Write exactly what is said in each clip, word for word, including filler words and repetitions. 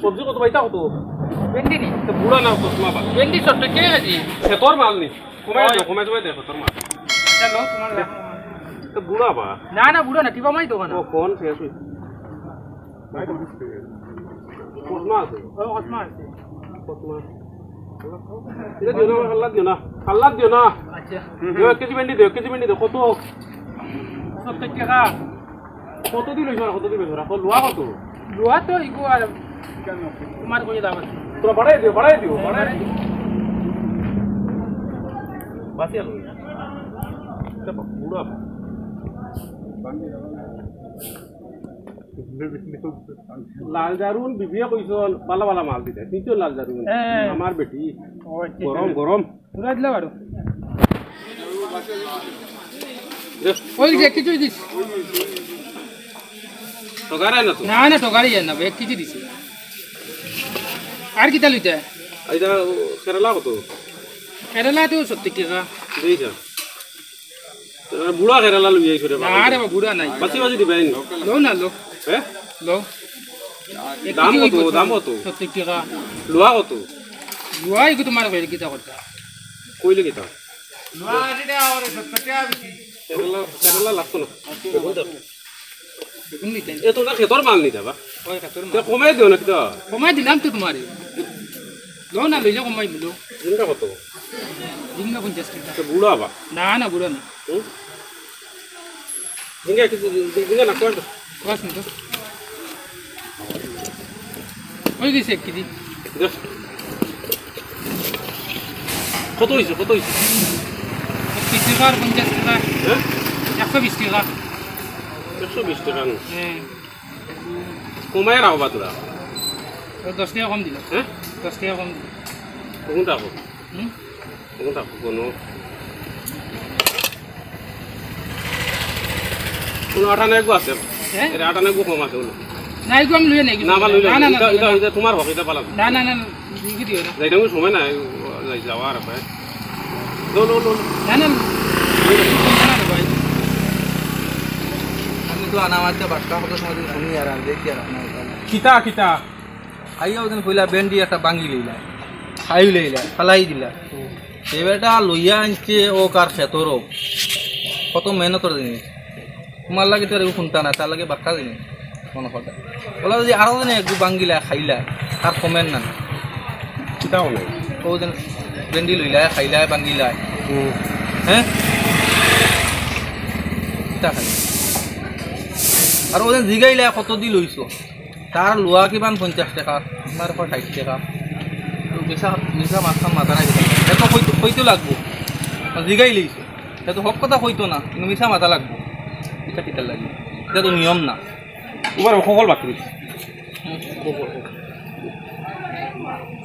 সবজি কত ভাইটা কত? ভেন্ডি নি? তো বুড়া না চশমা বা? ভেন্ডি সত্তর টাকা কেজি। খেতর মাল নি? কমাই দে, কমাই দে, খেতর মাল। আচ্ছা, লো, তোমার তো বুড়া বা? না, না, বুড়া না, টিপা মাই দোকান। ও, কোন শেষ হইছে? কসমা আছে? ও, কসমা আছে। কসমা। এটা দিও না, আমার কাল্লাত দিও না। কাল্লাত দিও না। আচ্ছা। দিও, এক কেজি ভেন্ডি দিও, এক কেজি ভেন্ডি দিও। কত? সত্তর টাকা। কত দিন হইছে আর কত দিন হইছে? রাখো, লোয়া কত? লোয়া তো ইগো আর তোমার কইয়া দাম আছে। তোরা বাড়াই দিও, বাড়াই দিও, বাড়াই দিও। বাসি আলু। এটা বুড়া। লাল জারুন বিবিয়ে কইছন, বালা বালা মাল দিতে। কিন্তু লাল জারুন, হ্যাঁ। আমার বেটি। ও, আচ্ছা। গরম, গরম। পুরা দিলা বারো। দে। ওই যে, কিছু দিস। টগারায় না তো? না, না, টগারি যায় না, এক কেজি দিছি। আর কিতা লইতে? এটা কেরালা কত? কেরালা তো সত্তর টাকা। দুইটা। বুড়া কেরালা লই আইছো রে বাবা। না রে বাবা, বুড়া নাই। বাসি বাসি দিবা এই। লো না, লো। হ্যাঁ? লো। এক দাম কেজি কত? ওই দাম কত? সত্তর টাকা। লোয়া কত? লোয়া এগু তোমার কইলে কিতা কথা? কইলে কিতা? লোয়া আছে দে, আমার সত্তর টাকা বেশি। কেরালা, কেরালা লাগতো না। এ তো না খেতর মাল নিতা বা? ওই খেতর মাল। তে কমাই দিও না কিতা? কমাই দিলাম তো তোমারে। লো না, লইলে কমাই দিলো। ঝিঙ্গা কত? ঝিঙ্গা পঞ্চাশ টাকা। তো বুড়া বা? না, না, বুড়া না। হুম? ঝিঙ্গা একটু, ঝিঙ্গা না, কয়? কয় নি তো? হয়ে গেছে এক কেজি। দে। কত হইছে, কত হইছে? তিরিশ টাকা আর পঞ্চাশ টাকা। হ্যাঁ? একশো বিশ টাকা। একশো বিশ টাকা নি? হ্যাঁ। কমায় রাখবা তোরা। তো দশ টাকা কম দিল। হ্যাঁ? দশ টাকা কম দিল। কোনটা রাখো? হুম? কোনটা রাখো? কোনো, কোনো আটানা এগু আছে? হ্যাঁ? এর আটানা এগু কম আছে, কোনো? না, এগু আমি লইয়া নাই, এগু না, আমার লইয়া না, না, না, এটা, না, এটা, না। এটা তোমার হক, এটা পালাম। না, না, না, না, এগু দিও না। যাইতে আমার সময় নাই, যাই, যাওয়ার আছে। লো, লো, লো, লো। না, না, না। না, না, ভাই। আমি তো আনা মারতে বাটকা কত সময় ধরে শুনি আর আমি দেখি আর আপনার কথা। কিতা, কিতা? খাইয়া ওদিন কইলা, ভেন্ডি একটা ভাঙ্গি লইলা, খাই লইলা, ফালাই দিলা। সে বেটা লইয়া আনছে ও কার খেতরও। কত মেহনতর জিনিস। তোমার লাগে তো আর এগু কুন্তা না, তার লাগে বাক্কা জিনিস। মনে কথা। বলা যদি আরো দিনে এগু ভাঙ্গিলা, খাইলা, তার কমের না। কিতা কমে? ও দিন ভেন্ডি লইলা, খাইলা, ভাঙ্গিলা। হুম। হ্যাঁ? কিতা খাই? আর ওদিন জিগাইলা কত দি লইছো? তার লোয়া কিমান পঞ্চাশ টাকা, আমার কয় ষাট টাকা। তো মিছা, মিছা মাতখান মাতা নাই। এত কইতে, কইতে লাগবো। আর জিগাই লইছে। এত হক কথা কইতো না, কিন্তু মিছা মাতা লাগবো। এটা কিতার লাগি? এটা তো নিয়ম না। তোমার কখন বাকি? হুম, কখন?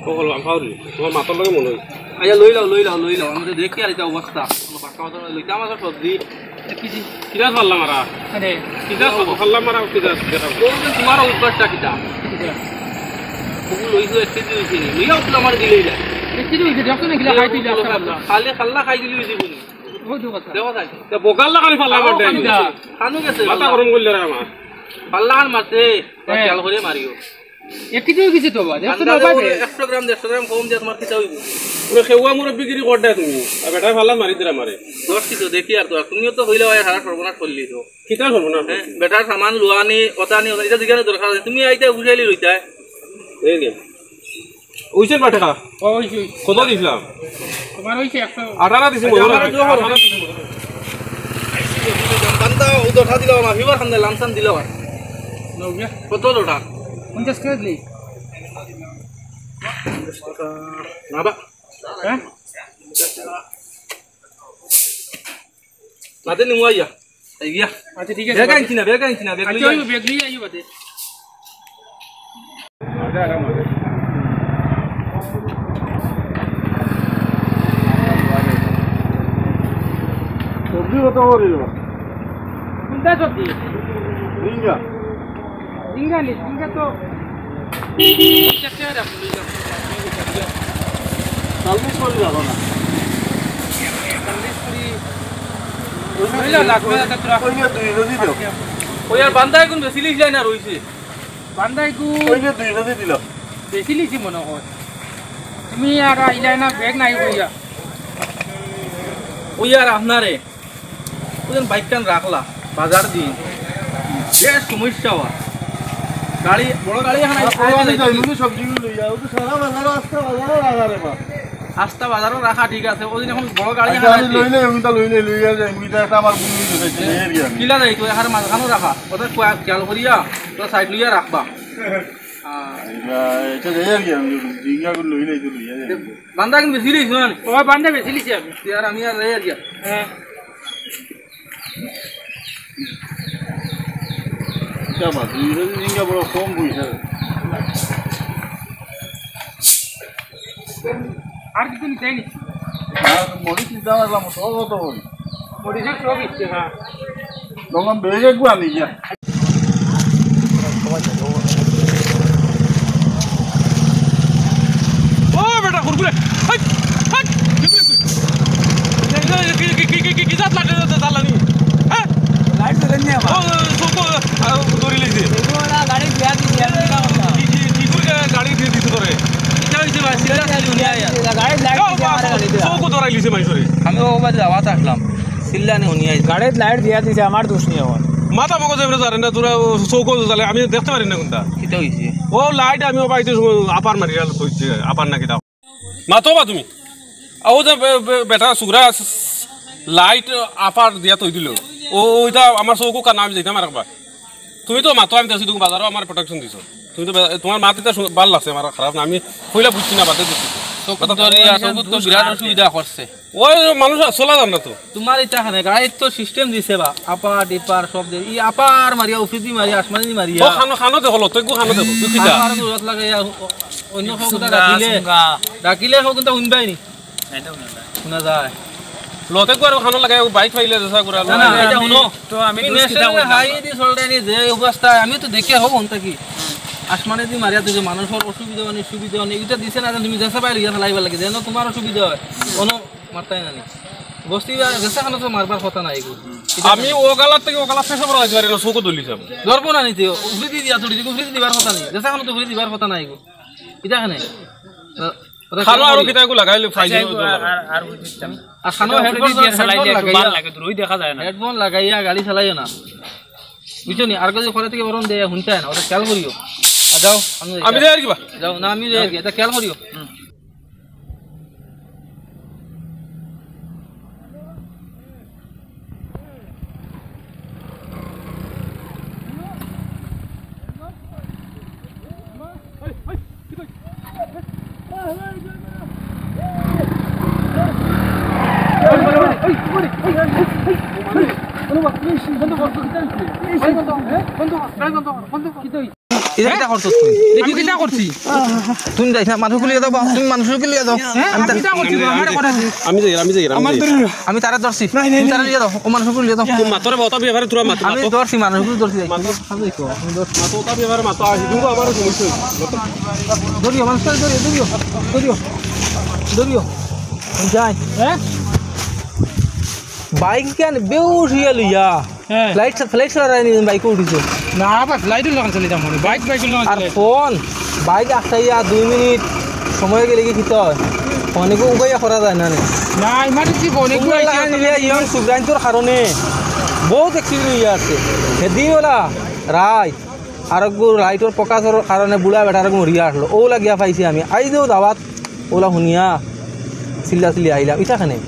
কখন আমি পাউরি? তোমার মাথার লগে মনে হয়। আচ্ছা, লই লাও, লই লাও, লই লাও। আমি তো দেখি আর এটা অবস্থা। আমার বাক্কা মাথা লইতে আমার সবজি। কিরাস পাল্লা মারা? আরে। কিরাস পাল্লা মারা, কিরাস, কিরাস। ও, তোমার অভ্যাসটা কিতা? কিতা? ওগুলো লইছো এক কেজি হইছে নি? লইয়া উঠলো আমার দিলেই যায়। এক কেজি হইছে, দেখছো না, কিলা খাই দিলে, আস্তা পাল্লা। খালি পাল্লা খাই দিলে হইছে বলি। ওই তো কথা। দেখো তাই। তা বোকাল্লা খালি পাল্লা মারতে আইছে। খানু গেছে মাথা পাল্লা। গরম করলে রে আমার। পাল্লা আর মারছে, হ্যাঁ। খেয়াল করে মারিও। এক কেজি হয়ে গেছে তো বাবা, একশো আন্দাজে টাকা ওরে পাবে। একশো গ্রাম, দেড়শো গ্রাম কম দিয়া তোমার কিতা হইব? ওরে খেওয়া মুরব্বিগিরি কর দেয় তুমি, আর বেটায় ফাল্লা মারি দিরা মারে। দশ কিছু দেখি আর তো, তুমিও তো হইলে ভাই সারা সর্বনাশ করলি তো। কিতা সর্বনাশ? হ্যাঁ, বেটার সামান লুয়ানি, ওতানি, ওতানি, এটা জিজ্ঞাসা দরকার আছে। তুমি আইতে বুঝাইলি রইতায়। এই নে। ওইসের বাটে খা। ও, ওই, ওই। কত দিছিলাম? তোমার ওই যে একশো আঠারো দিছি, আচ্ছা, মনে হয়। আমার একটু আঠারো দিছি। বান্দা, ও দোটা দিলাম, আমি এবার খান্দে লামসাম দিলাম। নাও গিয়া। কত দোটা? পঞ্চাশ টাকা দিলি। না বা। হ্যাঁ? মাঝে নিমু আইয়া। এই গিয়া। আচ্ছা, ঠিক আছে। ব্যাগ আনছি না, ব্যাগ আনছি না, ব্যাগ আচ্ছা, লইয়া ওই আই। ব্যাগ লইয়া আইও বাদে। সবজি কত করে দিবা? কোনটা সবজি? ঝিঙ্গা। ঝিঙ্গা নেই, ঝিঙ্গা তো পঞ্চাশ টাকা রাখো, লই যাও। চল্লিশ করে যাবো না। চল্লিশ করে। অইলে লাগবে না, তোরা। ওই নিয়ে দুই নদী দাও। ওই আর বান্দা এখন বেশি লিস যায় না রইছে। বান্দা এখন ওই নিয়ে দুই নদী দিল। বেশি লিসি মনে হয়। তুমি আর আইলায় না, ব্যাগ নাই কইয়া। ওই আর আপনারে, ওই বাইকখান রাখলা, বাজার দিন। বেশ সমস্যা হয়। গাড়ি, বড় গাড়ি এখন আইছে। সবজিগুলো লইয়া, ও তো সারা বাজারও আস্তা বাজারও রাখা রে বা। আস্তা বাজারও রাখা ঠিক আছে, ওই দিন এখন বড় গাড়ি আচ্ছা, আমি লই নেই, আমি তো লই নেই, লইয়া যাই, আমি তো একটা আমার ভুল হয়ে গেছে, নেই আর কি আমি। কিলা যাই, তুই এখানে মাঝখানো রাখা, ওটা কয়া-, খেয়াল করিয়া, তো সাইড লইয়া রাখবা। আহ, এটা যাই আর কি, আমি জিঙ্গা করে লই নেই, তো লইয়া যাই। বান্দা কিন্তু বেশি লিস না? ও, বান্দা বেশি লিসি আমি। তুই আর আমি আর যাই আর কি। হ্যাঁ। এটা মাছ, জিঙ্গা বড় কম পয়সা। আর কিছু নিতে নি? আর মরিচ নিতে আমার বাবা, সব কত করি? মরিচের সব ইচ্ছে, হ্যাঁ। তখন বেড়ে একটু আনি গিয়া। ও বেটা, কুরকুরে। হাট, হাট। কি করে তুই? এই, এই, কি, কি, কি, কি, কি, কি জাত লাটে জ্বালানি? হ্যাঁ? লাইট জ্বলে নি আমার। ও, ও, চোখ, ও, আ, ধরি লইছে। এগুলো ওরা গাড়ি দিয়া দিছে, আমি কিতা করতাম? কি, কি, কি করে গাড়ি দিয়ে দিতে পারে? কিতা হইছে ভাই? সিরিয়াস হইছে উনি আয়া। গাড়ি লাইট যাও, দিছে, আমার বাপ, গাড়ি দিয়া। চোখও ধরাই লিছে মাইনষরে। আমি ও বাজে আওয়াজ আসলাম। সিল্লানি উনি আইছে। গাড়িত লাইট দিয়া দিছে, আমার দোষ নি এখন। মাথা মগজ এবারে জানে না, তোরা ও চোখও জ্বালে, আমি দেখতে পারি না কোনটা। কিতা হইছে? ও লাইট আমি ও বাড়িতে আপার মারিয়া কইছে, আপার নাকি দাও। মাতো বা তুমি। ও যে বে-, বে-, বেটা সুগরা স-, স-, লাইট আপার দিয়া তৈ দিল। ও, ওইটা আমার চোখও কানা, আমি যাইতাম আর একবার। তুমি তো মাতো, আমি দেখছি তুমি বাজারও আমার প্রোটেকশন দিছো। তুমি তো বে-, তোমার মাত এটা শুন-, ভালো লাগছে, আমার খারাপ না, আমি কইলা বুঝছি না, বাদে বুঝছি। চকুত ধরিয়া, চকুত তো বিরাট অসুবিধা করছে। ওই মানুষ আর চলা যান না তো। তোমার ইটা খানে, গাড়ির তো সিস্টেম দিছে বা, আপার, ডিপার সব দে। ই আপার মারিয়া, উফরিদি মারিয়া, আসমানি মারিয়া। ও খানো, খানো দেখো, লতকু খানো দেখো, তুই কিতা? খানো আর দূরত লাগাইয়া, অ-, অন্য কেউ সুঙ্গা, ডাকিলে, সুঙ্গা। ডাকিলে হোক কিন্তু শুনবাই নি। এটা শুনা যায়। শুনা যায়। লতকু আর খানো লাগাই, বাইক ফাইলে যেসা করে। না, না, এটা শুনো। তো আমি তুমি দুষ কিতা ন্যাশনাল করলাম? হাইওয়ে দি চলতায় নি যে অবস্থা, আমি তো দেখি হোক হন থাকি। আসমানে দি মারিয়া তুই যে মানুষের অসুবিধা অনেক সুবিধা অনেক, এটা দিছে না, তুমি যেসা বাইরে গিয়া চালাইবার লাগে, যেন তোমার অসুবিধা হয়। কোনো মারতাই না নি। বস্তি বা যেসা খানো তো মারবার কথা নাই গো। আমি ও গালার থেকে ও গালার শেষে বড় হইতে পারি না, চোখও দলি যাবো। ধরবো না নিতে, উফরে দি দিয়া তুলি, উফরে দি দিবার কথা নাই। যেসা খানো তো উফরে দিবার কথা নাই গো। এটা খানে। খালো আরো কিতা এগু লাগাইলে ফাইল আচ্ছা, এগু আর, আর, আর ওই দিতাম। আর খানো ওটা হেডফোন, উপরে দিয়ে চালাইলে হেডফোন একটু লাগাইয়া, ভালো লাগে, দূরই দেখা যায় না। হেডফোন লাগাইয়া গাড়ি চালাইও না। বুঝছো নি? আর যদি ঘরে থেকে বরং দেয়, শুনতে হয় না, ওটা খেয়াল করিও। আর যাও, আমি যাই। আমি যাই আর কি বা? যাও, না, আমি যাই আর কি, এটা খেয়াল করিও। হুম। এটা কিতা করছস তুই? আমি কিতা করছি? তুমি যাইছ না, মানুষগুলি যাও বা, তুমি মানুষগুলি যাও। হ্যাঁ? আমি আমি কিতা করছি? আমার কথা কি? আমি যাই, আমি যাই, আমি যাই। আমি তারা ধরছি। নাই, নাই, তুমি তারা নাই। লিয়ে যাও, ও মানুষগুলি লিয়ে যাও। তুমি মাতরে বতা ব্যাপারে তোরা মাত, আমি মাতো। ধরছি, মানুষগুলি ধরছি। মাতো। আমি ধরছি। মাতো, ওটা ব্যাপারে মাতো। আর হিদুঙ্গো আমার সমস্যা হইছে। ধরিও, মানুষ ধরিও, ধরিও, ধরিও। ধরিও। যাই। হ্যাঁ? বাইক কেন বেউস হইয়া লইয়া? হ্যাঁ। ফ্লাইট, ফ্লাইট চালায় নি, বাইকও উঠিছে। না, বা ফ্লাইটও লাগান চলে যাম মনে। বাইক, বাইক লাগান আর চলে। ফোন, বাইক আটকাইয়া দুই মিনিট সময় গেলে কি কিতা হয়? ফোনে কো উবাইয়া করা যায় না নে। না, ইমার্জেন্সি ফোনে কো তোমরা আইছে। লাগান নিলে ইয়ং সুব্রাইন্তর কারণে বহুত অ্যাক্সিডেন্ট হইয়া আছে। হেদিন ওলা রায়, আর একগু লাইটর ফোকাসর কারণে বুড়া বেটার মরিয়া আসলো। ও লাগিয়া পাইছি আমি। আইজও দাওয়াত ওলা শুনিয়া চিল্লা চিল্লি আইলাম। ইটা কেনে?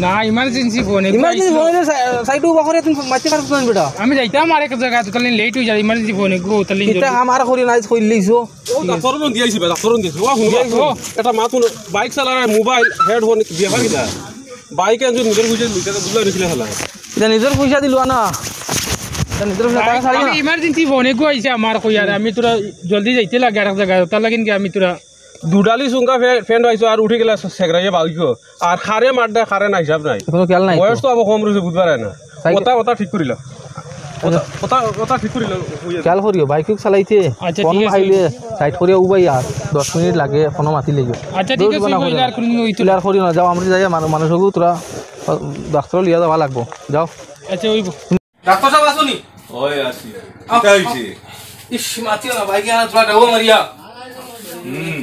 না, ইমার্জেন্সি ফোনে কো ইমার্জেন্সি আইছিল। ফোনে সা-, সাইডে উবা করে তুমি মারতে পারছো না বেটা। আমি যাইতাম আরেক জাগা, তো তাহলে লেট হয়ে যায়, ইমার্জেন্সি ফোনে কো, তাহলে ইটা জলদি। আমার করি নাই, কইলিছো। ও, ডাক্তারও লন দিয়াইছি বা, ডাক্তারও লন দিয়াইছি। ও, শুনো, দিয়াইছো? ও, এটা মাত শুনো, বাইক চালার মোবাইল, হেডফোন, ব্যাপার কিতা? বাইকে যদি নিজর বুঝে, নিজর বুঝলে রেখে ফেলা। ইটা নিজর পয়সা দিলু না। ইটা নিজর পয়সা, টাকা ছাড়ি না। আমি ইমার্জেন্সি ফোনে কো আইছে আমার কইয়ার, আমি তোরা জলদি যাইতে লাগে আরেক জাগা, তার লাগি কি আমি তোরা দুডালি সুঙ্গা ফে-, ফেন্ড হইছো আর উঠি গেলা সে-, সেগরাইয়ে বাউইকো। আর খারে মার দেয়, খারে না হিসাব নাই। কোনো খেয়াল নাই তো। বয়স তো আবার কম রয়েছে, বুঝবার হয় না। সাইকেল ওটা, ওটা ঠিক করিল। ওটা, ওটা, ওটা ঠিক করিল। খেয়াল করিও, বাইক চালাইতে আচ্ছা, কম ঠিক আছে। খাইলে সাইড করিয়া উবাই আর দশ মিনিট লাগে, কোনো মাতি লেগে। আচ্ছা, ঠিক আছে, দৌড় বানা ওই করে। আর কোনো দিন ওই তো ক্লিয়ার করিও না, যাও, আমরা যাই, মানু-, মানুষ হবো, তোরা ডাক্তার লিয়া যাওয়া লাগবো, যাও। আচ্ছা, ওই ডাক্তার সাব আছইন নি? ওই আছি। আও, কিতা অইছে? ইস, মাতিও না, ভাই, কিতা থুড়া ডাউয়া মারিয়া। হুম।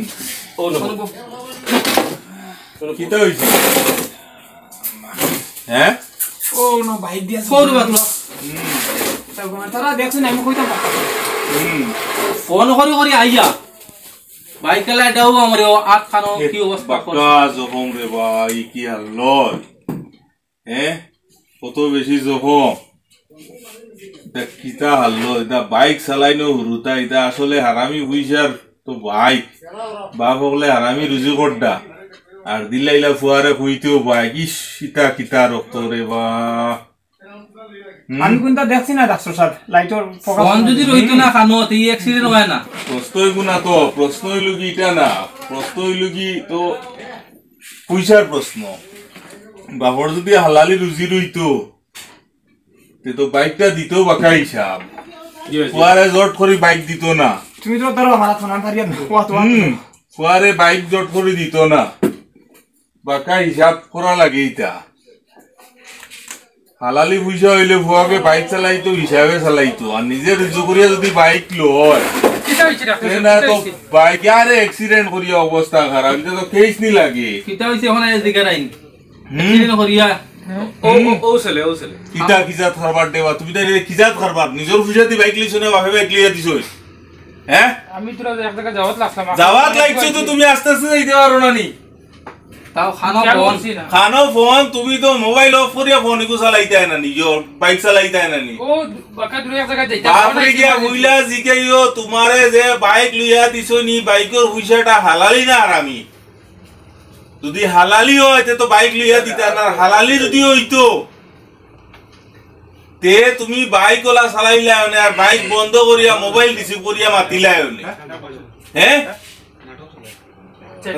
ও না। কিতা অইছে? হ্যাঁ? ও না, বাইক দিয়া কই রে বাবা? হুম। তারা দেখছইন, আমি কইতাম পারতাম। হুম। ফোন করি করি আইয়া। বাইক চালায় ডাউয়া মারে, ও আত খানো কি অবস্থা করছে? বাক্কা জখম রে ভাই, কি হাল লয়? হ্যাঁ? কত বেশি জখম। ইটা কিতা হারলো? ইটা বাইক চালাইনো হুরুতা, ইটা আসলে হারামি পয়সার তো বাইক। বাপ অকলে হারামি রুজি করডা। আর দিলাইলা ফুয়ারে কইতেও বাইক। ইস, ইটা কিতা রক্ত রে বা। হুম? আমি কুনটা দেখছি না, ডাক্তার সাব। লাইটর ফোকাস ফোন যদি রইতো না খানো, তে ই অ্যাক্সিডেন্ট অয় না। প্রশ্ন অইবো না তো, প্রশ্ন অইলো কি ইটা না, প্রশ্ন অইলো কি তো পয়সার প্রশ্ন। বাপর যদি হালালি রুজি রইতো, তে তো বাইকটা দিতেও বাক্কা হিসাব। জি, জি। ফুয়ারে জট করি বাইক দিত না। তুমি তো ধরো আমার হাত ফোন পারিয়া না। ওয়া তো, ওয়া তো। হুম, ফুয়ারে বাইক জট করি দিত না। বাক্কা হিসাব করা লাগে ইটা। হালালি পয়সা অইলে ফুয়াবে বাইক চালাইতো, হিসাবে চালাইতো। আর নিজে রুজি করিয়া যদি বাইক লয়, কিতা অইছে ডাক্তার তে সাব? না কিতা তো অইছে? বাইক আরে অ্যাক্সিডেন্ট করিয়া অবস্থা খারাপ। ইটা তো কেস নি লাগে। কিতা অইছে অখন আইজ দিকে রাইন? হুম? অ্যাক্সিডেন্ট করিয়া? ও, ও, হুম। ও ছেলে, ও ছেলে। কিতা কিজাত কারবার দেবা? তুমি তাইলে কিজাত কারবার? নিজর পয়সা দি বাইক লইছো না বাপে বাইক লইয়া দিছো? হ্যাঁ? আমি তোরা এক জাগা যাওয়াত লাগছিলাম। যাওয়াত লাগছো তো তুমি আস্তে আস্তে যাইতে পারো না নি? তাও খানো খেয়াল ফোন। করছি না। খানো ফোন, তুমি তো মোবাইল অফ করিয়া ফোন ইগু চালাইতায় না নি, ইয়ো, বাইক চালাইতায় না নি? ও, বাক্কা দূরে এক জাগা যাইতাম। বাপরে গিয়া কইলা জিগাইও, তোমারে যে বাইক লইয়া দিছো নি, বাইকর পয়সাটা হালালি না হারামি? যদি হালালি অয়, তে তো বাইক লইয়া দিতা না, আর হালালি যদি অইতো, তে তুমি বাইক ওলা চালাইলায় অনে, আর বাইক বন্ধ করিয়া মোবাইল রিসিভ করিয়া মাতিলায় অনে। হ্যাঁ?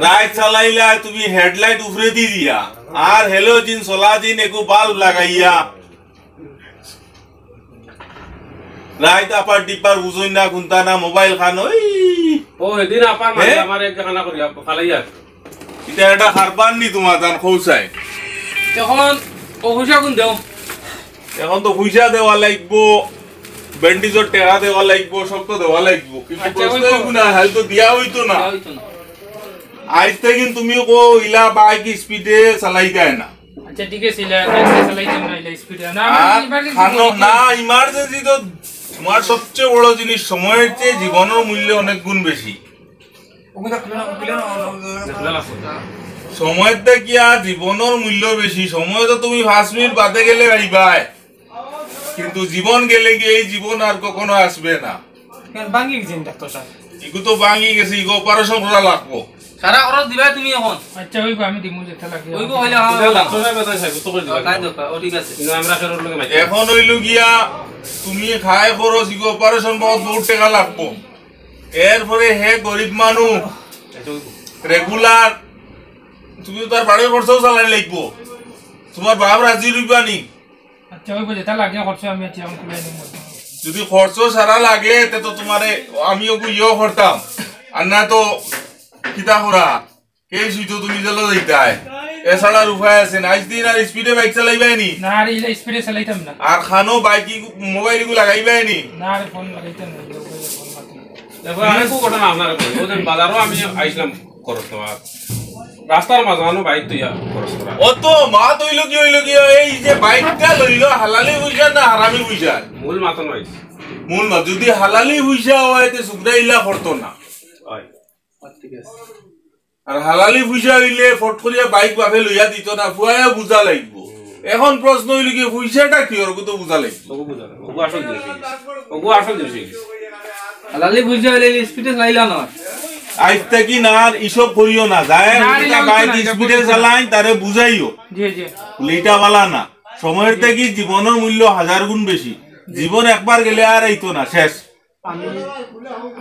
রাইত চালাইলায় তুমি হেডলাইট উপরেদি দিয়া, আর হ্যালোজিন, সোলাজিন, একু বাল্ব লাগাইয়া। রাইত আপার ডিপার বুঝইন না, কুনতা না, মোবাইল খান, ওই। ও, এদিন আপার মাঝে হে? আমার এক খানা করিয়া ফালাইয়া। ইটা একটা কারবার নি তোমার, জান খৌসাই। এখন ও পয়সা কুন দেও? এখন তো পয়সা দেওয়া লাগবো, ব্যান্ডেজর টেকা দেওয়া লাগবো, সব তো দেওয়া লাগবো। কিন্তু আচ্ছা, প্রশ্ন ওই অইবো না, হাল তো দিয়া অইতো না। দিয়া অইতো না। আইজ থাকি তুমি কও, ইলা বাইক স্পিডে চালাইতায় না। আচ্ছা, ঠিক আছে, ইলা বাইক চালাইতাম না, ইলা স্পিডে না। আর আমার emergency খানো বলতে না, ইমার্জেন্সি তো তোমার সবচেয়ে বড় জিনিস, সময়ের চেয়ে জীবনের মূল্য অনেক গুণ বেশি। সময় থাকিয়া জীবনের মূল্য বেশি। সময় তো তুমি পাঁচ মিনিট বাদে গেলে পাইবায়, কিন্তু জীবন গেলে গিয়া এই জীবন আর কখনো আসবে না। কেন ভাঙি গেছে নি ডাক্তার সাব? ইগু তো ভাঙি গেছে, ইগু অপারেশন করা লাগবো। সারা খরচ দিবায় তুমি এখন। আচ্ছা, অইবো, আমি দিমু যেটা লাগে। অইবো, অইলে আমার এটা ডাক্তার সাব কথা সাব, তো করে দিবা। নাই দরকার, ও ঠিক আছে। কিন্তু আমরা ফেরত লগে মাইকে। এখন অইলো গিয়া তুমি খায় খরচ, ইগু অপারেশন বহুত, বহুত টেকা লাগবো। এরপরে হে গরিব মানুষ, আচ্ছা, অইবো। রেগুলার তুমি তো তার বাড়ির খরচও চালাই লাগবো। তোমার বাপ রাজি রইবা নি? আচ্ছা, অইবো, যেটা লাগে খরচ আমি আছি, আমি তুলে নিব। যদি খরচ সারা লাগে, তে তো তোমারে আমি ওগু ইয়েও করতাম, আর না তো কিতা করা, কেস অইতো তুমি জেলো যাইতায়। এছাড়া আর উপায় আছে না। আইজ দিন আর স্পিডে বাইক চালাইবায় নি? না, আর ইলা স্পিডে চালাইতাম না। আর খানো বাইক ইগু, মোবাইল ইগু লাগাইবায় নি? না, আর ফোন লাগাইতাম না, ইলা মোবাইলে ফোন মারতাম না। দেখো, আরেকটা ঘটনা আপনারে কই। ওই দিন বাজারও আমি আইছিলাম খরচ করা। রাস্তার মাঝখানো বাইক থইয়া খরচ করা। অত মাত অইলো কি, অইলো কি, এই যে বাইকটা লইলো, হালালি পয়সা না হারামি পয়সা? মূল মাত নয়। মূল মাত। যদি হালালি পয়সা অয়, তে সুগরা ইলা করতো না। হয়। ঠিক আছে। আর হালালি পয়সা অইলে ফট করিয়া বাইক বাপে লইয়া দিত না, ফুয়ায়ও বুঝা লাগবো। হুম। এখন প্রশ্ন অইলো কি, পয়সাটা কিওর, ওগু তো বুঝা লাগবো। ওগু বুঝা লাগবো। ওগু আসল জিনিস অইগেছে। ওগু আসল জিনিস অইগেছে। হালালি পয়সা অইলে স্পিডে চালাইলা না। আইজ থাকি না আর ইসব করিও না। যায় না, আর ওটা ইলা বাইক অইতো না, ইটা স্পিডে করিও না। চালাইন, তারে বুঝাইও। জি, জি। বলে, "ইটা বালা না।" সময়ের থাকি জীবনের মূল্য হাজার গুণ বেশি। জীবন একবার গেলে আর আইতো না, শেষ। আমি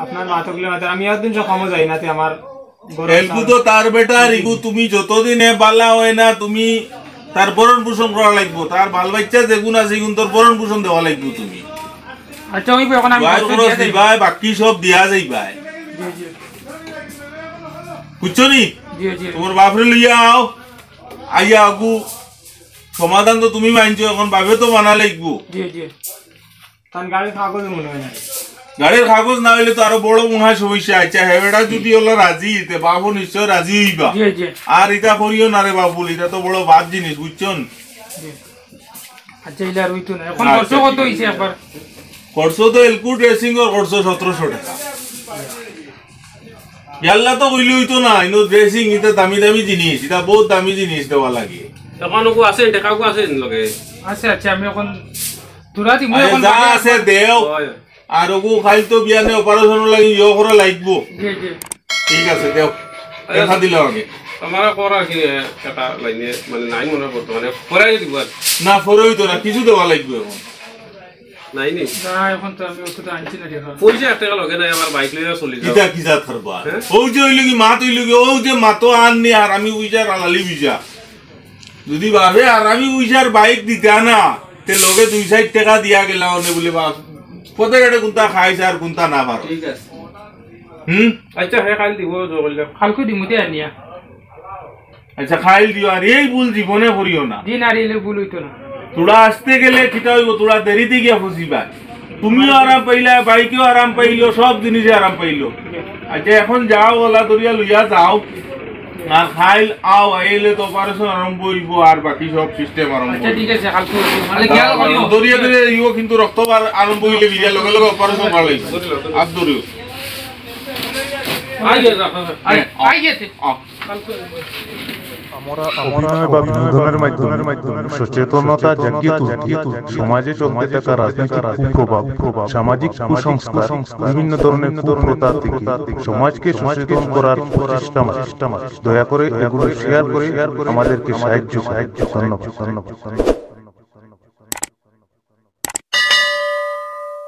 আপনার মাতগুলি মাতে, আমি একদিন সব কামো যাই না, তে আমার গরম এলকু তো তার বেটা, আর ইগু তুমি যতদিন এ বালা অয় না, তুমি তার ভরণ পোষণ করা লাগবো, তার বাল বাচ্চা যেগুন আছে, ইগুন তোর ভরণ পোষণ দেওয়া লাগবো তুমি। আচ্ছা, অইবো, এখন আমি বাই খরচ দিয়া যাইবো। দিবায়, বাকি সব দিয়া যাইবায়। জি, জি। বুঝছো নি? জি, জি। তোমার বাপরে লইয়া আও, আইয়া আগু সমাধান তো তুমি মানছো, এখন বাপে তো মানা লাগবো। জি, জি। তান গাড়ির কাগজ মনে হয় না। গাড়ির কাগজ না অইলে তো আরো বড় মনে হয় সমস্যা। আচ্ছা, হেবেটা যদি অলা রাজি, তে বাপও নিশ্চয় রাজি অইবা। জি, জি। আর ইতা করিও না রে বাবুল, ইতা তো বড় বাদ জিনিস, বুঝছইন? জি। আচ্ছা, ইলা আর অইতো না। এখন আচ্ছা, খরচ কত ঠিক অইছে আছে। একবার? খরচ তো এলকু ড্রেসিং অর খরচ সতেরোশো টাকা। ইয়াল্লা তো কইলে অইতো না, ইনো ড্রেসিং ইতা দামি দামি জিনিস, ইতা বহুত দামি জিনিস দেওয়া লাগে। এখন ওগু আছে, টাকাগু আছে লগে? আছে, আছে, আমি এখন তোরা দিমু আরে এখন যা বাজার আছে দেও। হয়। আর ওগু খাইল তো বিয়ানে অপারেশন লাগি ইয়ে করা লাগবো। জি, জি। ঠিক আছে, দেও। আচ্ছা। দেখা দিলাম আগে। আমার করা কি, এ, একটা লাইনে, মানে, নাই মনে হয় বর্তমানে। পরে দিব আর। না, পরে অইতো না, কিছু দেওয়া লাগবো এখন। নাই নি? না, এখন তো আমি অতটা আনছি না টাকা। পয়সা এক টাকা লগে নাই, আমার বাইক লইয়া চলি যাও। কিতা, কিতা থাকবা? হ্যাঁ? ওই যে অইলো কি, মাত অইলো কি, ওই যে মাতো আননি আর আমি বুঝা, রালালি বুঝা। যদি বাপে আর আমি বুঝার বাইক দিতা না, তে লগে দুই চাইর টাকা দিয়া গেলা অনে বলে বাপ, পথে ঘাটে কুনতা খাইছ আর কুনতা না পারো। ঠিক আছে। হুম? আচ্ছা, হে কাইল দিব, জো কইলে। কালকে দিমু দে আনিয়া। আচ্ছা, খাইল দিও, আর এই ভুল জীবনে করিও না। দিন আর এলে ভুল অইতো না। তোরা আসতে গেলে কিতা অইবো, তোরা দেরিতে গিয়া ফসিবা। তুমিও আরাম পাইলা, বাইকেও আরাম পাইলো, সব জিনিসে আরাম পাইলো। আচ্ছা, এখন যাও, অলা দরিয়া লইয়া যাও। আর খাইল আও, আইলে তো অপারেশন আরম্ভ অইবো, আর বাকি সব সিস্টেম আরম্ভ আচ্ছা, অইবো। ঠিক আছে, কালকে মানে খেয়াল করিও। দরিয়া দরিয়া ইও কিন্তু রক্ত বার আরম্ভ অইলে বিজা লগে লগে অপারেশন করা লাগবে। আর দরিও। I, I, I, I, I, I, I. আও। আমরা অভিনয় বা বিনোদনের মাধ্যমে সচেতনতা জাগিয়ে তুলতে, সমাজে চলতে থাকা রাজনৈতিক কুপ্রভাব, সামাজিক কুসংস্কার, বিভিন্ন ধরনের কুপ্রথা থেকে সমাজকে সচেতন করার প্রচেষ্টা মাত্র। দয়া করে এগুলো শেয়ার করে আমাদেরকে সাহায্য করুন। ধন্যবাদ, ধন্যবাদ, ধন্যবাদ।